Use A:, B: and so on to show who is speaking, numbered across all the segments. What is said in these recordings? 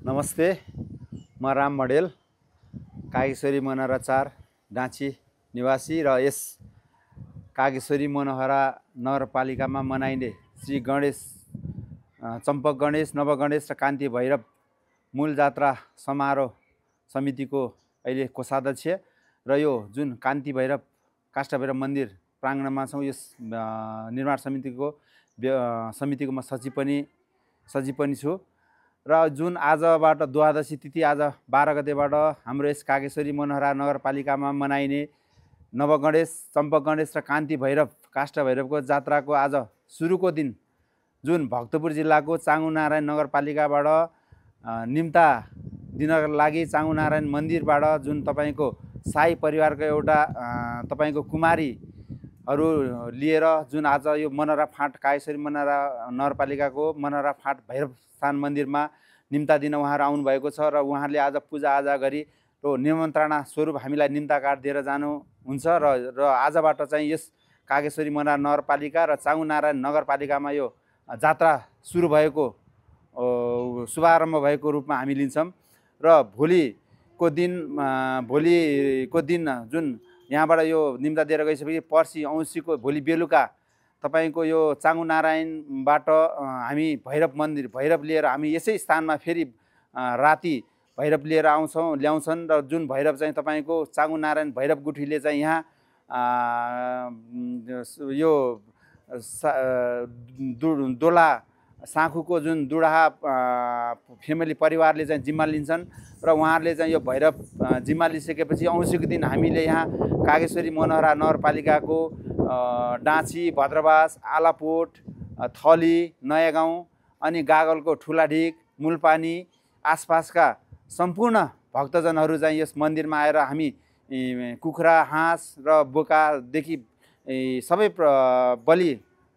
A: नमस्ते, म राम मडेल, कागेश्वरी मनोहरा 4 डाँची निवासी र यस कागेश्वरी मनोहरा नगरपालिकामा मनाइने श्री गणेश चम्पक गणेश, नवगणेश र कान्ति भैरव मूल जात्रा समारोह समितिको अहिले कोषाध्यक्ष र यो जुन कान्ति भैरव काष्ठ भैरव मन्दिर प्राङ्गणमा छौँ, यस निर्माण समितिको म सचिव पनि छु र जुन आजबाट द्वादशी तिथि आज 12 गतेबाट हाम्रो यस कागेश्वरी मनोहरा नगरपालिकामा मनाइने नवगणेश, चम्पक गणेश र कान्ति भैरव काष्ठ भैरवको जात्राको आज सुरुको दिन जुन भक्तपुर जिल्लाको चाँगुनारायण नगरपालिकाबाट निम्ता दिनको लागि चाँगुनारायण मन्दिरबाट जुन तपाईको साई परिवारको एउटा तपाईको कुमारीहरू लिएर जुन आज यो मनोहरा फाँट कागेश्वरी मनोहरा नगरपालिकाको मनोहरा फाँट भैरव स्थान मन्दिरमा निम्ता दिन उहाँहरू आउनुभएको छ र उहाँहरूले आज पूजाआजा गरी र निमन्त्रणा स्वरूप हामीलाई निम्ता कार्ड दिएर जानुहुन्छ र आजबाट चाहिँ यस कागेश्वरी मनोहरा नगरपालिका र चाँगुनारायण नगरपालिकामा यो जात्रा सुरु भएको शुभारम्भ भएको रूपमा हामी लिन्छौँ र भोलिको दिन जुन यहाँबाट यो निम्ता दिएर गइसकेपछि पर्सि औँसीको भोलि बेलुका तपाईको यो चाँगुनारायणबाट हामी भैरव मन्दिर भैरव लिएर हामी यसै स्थानमा फेरि राति भैरव लिएर ल्याउँछन् र जुन भैरव चाहिँ तपाईको चाँगुनारायण भैरव गुठीले चाहिँ यहाँ यो दोला साँखुको जुन दुडाहा फेमिली परिवारले चाहिँ जिम्मा लिन्छन् र उहाँहरूले चाहिँ यो भैरव जिम्मा लिइसकेपछि औँसीको दिन हामीले यहाँ कागेश्वरी मनोहरा नगरपालिकाको डाँची, भद्रवास, आलापोट, थली, नयाँ गाउँ अनि गागलको ठुलाढिक, मूलपानी आसपासका सम्पूर्ण भक्तजनहरू चाहिँ यस मन्दिरमा आएर हामी कुखुरा, हाँस र बोकादेखि सबै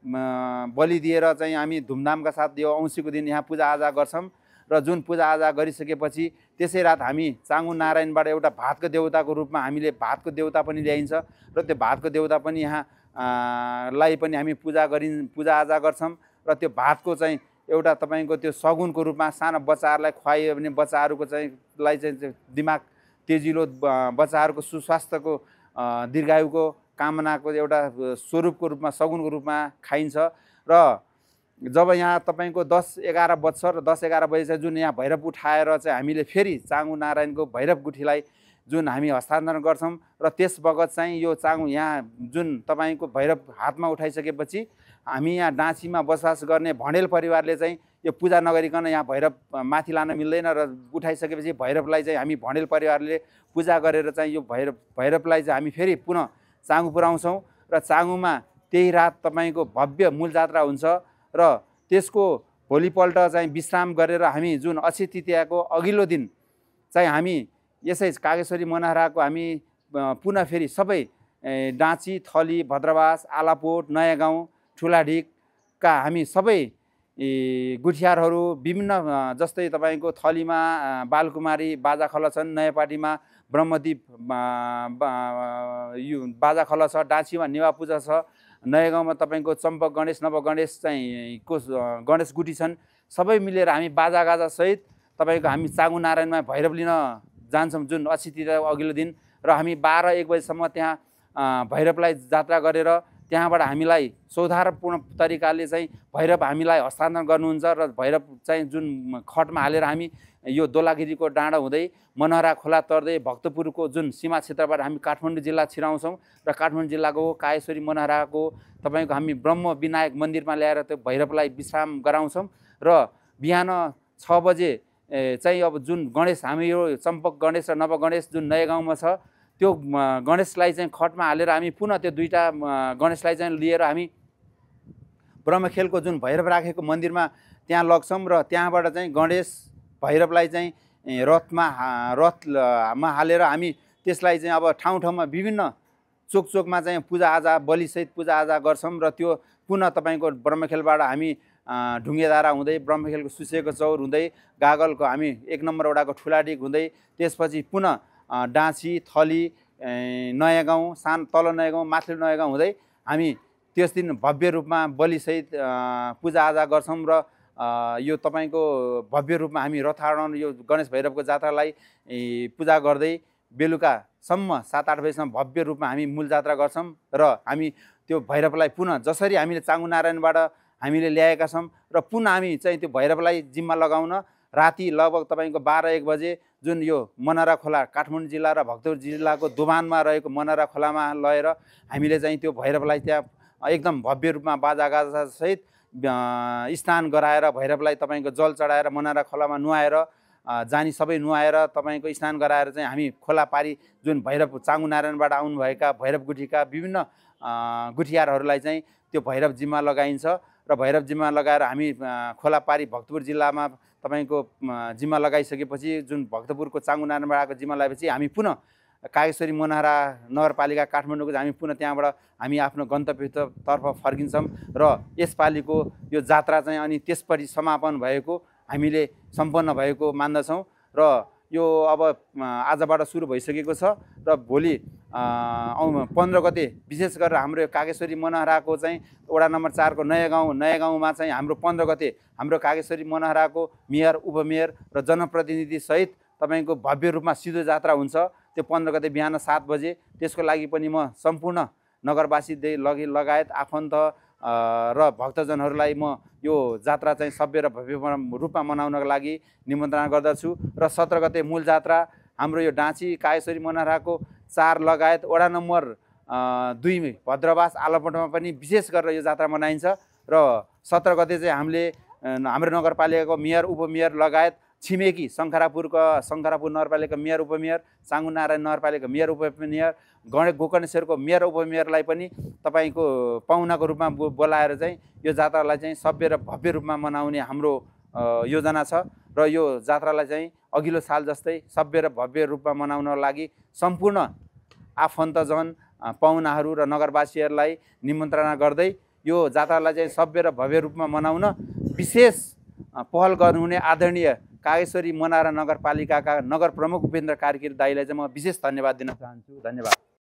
A: बलि दिएर चाहिँ हामी धुमधामका साथ यो औँसीको दिन यहाँ पूजाआजा गर्छौँ र जुन पूजाआजा गरिसकेपछि त्यसै रात हामी चाँगुनारायणबाट एउटा भातको देवताको रूपमा हामीले भातको देवता पनि ल्याइन्छ र त्यो भातको देवता पनि यहाँ लाई पनि हामी पूजाआजा गर्छौँ र त्यो भातको चाहिँ एउटा तपाईको त्यो सगुनको रूपमा सानो बच्चाहरूलाई खुवाइयो भने बच्चाहरूको चाहिँ दिमाग तेजिलो, बच्चाहरूको सुस्वास्थ्यको दीर्घायुको कामनाको एउटा स्वरूपको रूपमा सगुनको रूपमा खाइन्छ र जब यहाँ तपाईको 10-11 बज्छ र 10-11 बजे चाहिँ जुन यहाँ भैरव उठाएर चाहिँ हामीले फेरि चाँगुनारायणको भैरव गुठीलाई जुन हामी हस्तान्तरण गर्छौँ र त्यस बगत चाहिँ यो यहाँ जुन तपाईको भैरव हातमा उठाइसकेपछि हामी यहाँ डाँचीमा बसोबास गर्ने भणेल परिवारले चाहिँ यो पूजा नगरिकन यहाँ भैरव माथि लान मिल्दैन र उठाइसकेपछि भैरवलाई चाहिँ हामी भणेल परिवारले पूजा गरेर चाहिँ यो भैरवलाई चाहिँ हामी फेरि पुनः चाँगु पुर्याउँछौँ र चाँगुमा त्यही रात तपाईको भव्य मूल जात्रा हुन्छ र त्यसको भोलिपल्ट चाहिँ विश्राम गरेर हामी जुन अक्षय तृतीयाको अघिल्लो दिन चाहिँ हामी यसै कागेश्वरी मनोहराको हामी पुनः फेरि सबै डाँची, थली, भद्रवास, आलापोट, नयाँ गाउँ, ठुलाढिकका हामी सबै गुठियारहरू विभिन्न जस्तै तपाईको थलीमा बालकुमारी बाजा खल छन्, नयाँपाटीमा ब्रह्मदीप बाजा खल छ, डाँचीमा नेवा पूजा छ, नयाँ गाउँमा तपाईको चम्पक गणेश, नवगणेश चाहिँ गणेश गुठी छन्। सबै मिलेर हामी बाजागाजा सहित तपाईको हामी चाँगुनारायणमा भैरव लिन जान्छौँ जुन अक्षय तृतीयाको अघिल्लो दिन र हामी 12-1 बजेसम्म त्यहाँ भैरवलाई जात्रा गरेर त्यहाँबाट हामीलाई सौहार्दपूर्ण तरिकाले चाहिँ भैरव हामीलाई हस्तान्तरण गर्नुहुन्छ र भैरव चाहिँ जुन खटमा हालेर हामी यो दोलागिरीको डाँडा हुँदै मनोहरा खोला तर्दै भक्तपुरको जुन सीमा क्षेत्रबाट हामी काठमाडौँ जिल्ला छिराउँछौँ र काठमाडौँ जिल्लाको कागेश्वरी मनोहराको तपाईको हामी ब्रह्म विनायक मन्दिरमा ल्याएर त्यो भैरवलाई विश्राम गराउँछौँ र बिहान 6 बजे चाहिँ अब जुन गणेश हामी यो चम्पक गणेश र नवगणेश जुन नयाँ गाउँमा छ त्यो गणेशलाई चाहिँ खटमा हालेर हामी पुनः त्यो दुईटा गणेशलाई चाहिँ लिएर हामी ब्रह्मखेलको जुन भैरव राखेको मन्दिरमा त्यहाँ लग्छौँ र त्यहाँबाट चाहिँ गणेश भैरवलाई चाहिँ रथमा हालेर हामी त्यसलाई चाहिँ अब ठाउँ ठाउँमा विभिन्न चोकमा चाहिँ पूजाआजा बलिसहित पूजाआजा गर्छौँ र त्यो पुनः तपाईको ब्रह्मखेलबाट हामी ढुङ्गेधारा हुँदै ब्रह्मखेलको सुसेको चौर हुँदै गागलको हामी 1 नम्बर वडाको ठुलाढिक हुँदै त्यसपछि पुनः डाँची, थली, नयाँ गाउँ, तल नयाँ गाउँ, माथिल्लो नयाँ गाउँ हुँदै हामी त्यस दिन भव्य रूपमा बलिसहित पूजाआजा गर्छौँ र यो तपाईँको भव्य रूपमा हामी रथारोहण यो गणेश भैरवको जात्रालाई पूजा गर्दै बेलुकासम्म 7-8 बजीसम्म भव्य रूपमा हामी मूल जात्रा गर्छौँ र हामी त्यो भैरवलाई पुनः जसरी हामीले चाङ्गु नारायणबाट हामीले ल्याएका छौँ र पुनः हामी चाहिँ त्यो भैरवलाई जिम्मा लगाउन राति लगभग तपाईँको 12-1 बजे जुन यो मनरा खोला काठमाडौँ जिल्ला र भक्तपुर जिल्लाको दोभानमा रहेको मनरा खोलामा लगेर हामीले चाहिँ त्यो भैरवलाई त्यहाँ एकदम भव्य रूपमा बाजागाजासहित स्नान गराएर भैरवलाई तपाईँको जल चढाएर मनरा खोलामा नुहाएर जानी सबै नुहाएर तपाईँको स्नान गराएर चाहिँ हामी खोला पारी जुन भैरव चाङ्गु नारायणबाट आउनुभएका भैरव गुठीका विभिन्न गुठियारहरूलाई चाहिँ त्यो भैरव जिम्मा लगाइन्छ र भैरव जिम्मा लगाएर हामी खोला पारी भक्तपुर जिल्लामा तपाईँको जिम्मा लगाइसकेपछि जुन भक्तपुरको चाङ्गु नारायणबाट आएको जिम्मा लगाएपछि हामी पुनः कागेश्वरी मनहरा नगरपालिका काठमाडौँको हामी पुनः त्यहाँबाट हामी आफ्नो गन्तव्यतर्फ फर्किन्छौँ र यसपालिको यो जात्रा चाहिँ अनि त्यसपछि समापन भएको हामीले सम्पन्न भएको मान्दछौँ र यो अब आजबाट सुरु भइसकेको छ र भोलि 15 गते विशेष गरेर हाम्रो कागेश्वरी मनहराको चाहिँ वडा नम्बर 4 को नयाँ गाउँमा चाहिँ हाम्रो 15 गते हाम्रो कागेश्वरी मनहराको मेयर उपमेयर र जनप्रतिनिधि सहित तपाईँको भव्य रूपमा सिधो जात्रा हुन्छ त्यो 15 गते बिहान 7 बजे त्यसको लागि पनि म सम्पूर्ण नगरवासी लगायत आफन्त र भक्तजनहरूलाई म यो जात्रा चाहिँ सभ्य र भव्य रूपमा मनाउनको लागि निमन्त्रणा गर्दछु र 17 गते मूल जात्रा हाम्रो यो डाँची कागेश्वरी मनहराको 4 लगायत वडा नम्बर 2 भद्रवास आलपटमा पनि विशेष गरेर यो जात्रा मनाइन्छ र 17 गते चाहिँ हामीले हाम्रो नगरपालिकाको मेयर उपमेयर लगायत छिमेकी शङ्खरापुर नगरपालिका मेयर उपमेयर चाङ्गु नारायण नगरपालिका मेयर उपमेयर गोकर्णेश्वरको मेयर उपमेयरलाई पनि तपाईँको पाहुनाको रूपमा बोलाएर चाहिँ यो जात्रालाई चाहिँ सभ्य र भव्य रूपमा मनाउने हाम्रो योजना छ र यो जात्रालाई चाहिँ अघिल्लो साल जस्तै सभ्य र भव्य रूपमा मनाउन लागि सम्पूर्ण आफन्तजन पाहुनाहरू र नगरवासीहरूलाई निमन्त्रणा गर्दै यो जात्रालाई चाहिँ सभ्य र भव्य रूपमा मनाउन विशेष पहल गर्नुहुने आदरणीय कागेश्वरी मनहरा नगरपालिकाका नगर प्रमुख उपेन्द्र कार्की दाइलाई चाहिँ म विशेष धन्यवाद दिन चाहन्छु। धन्यवाद।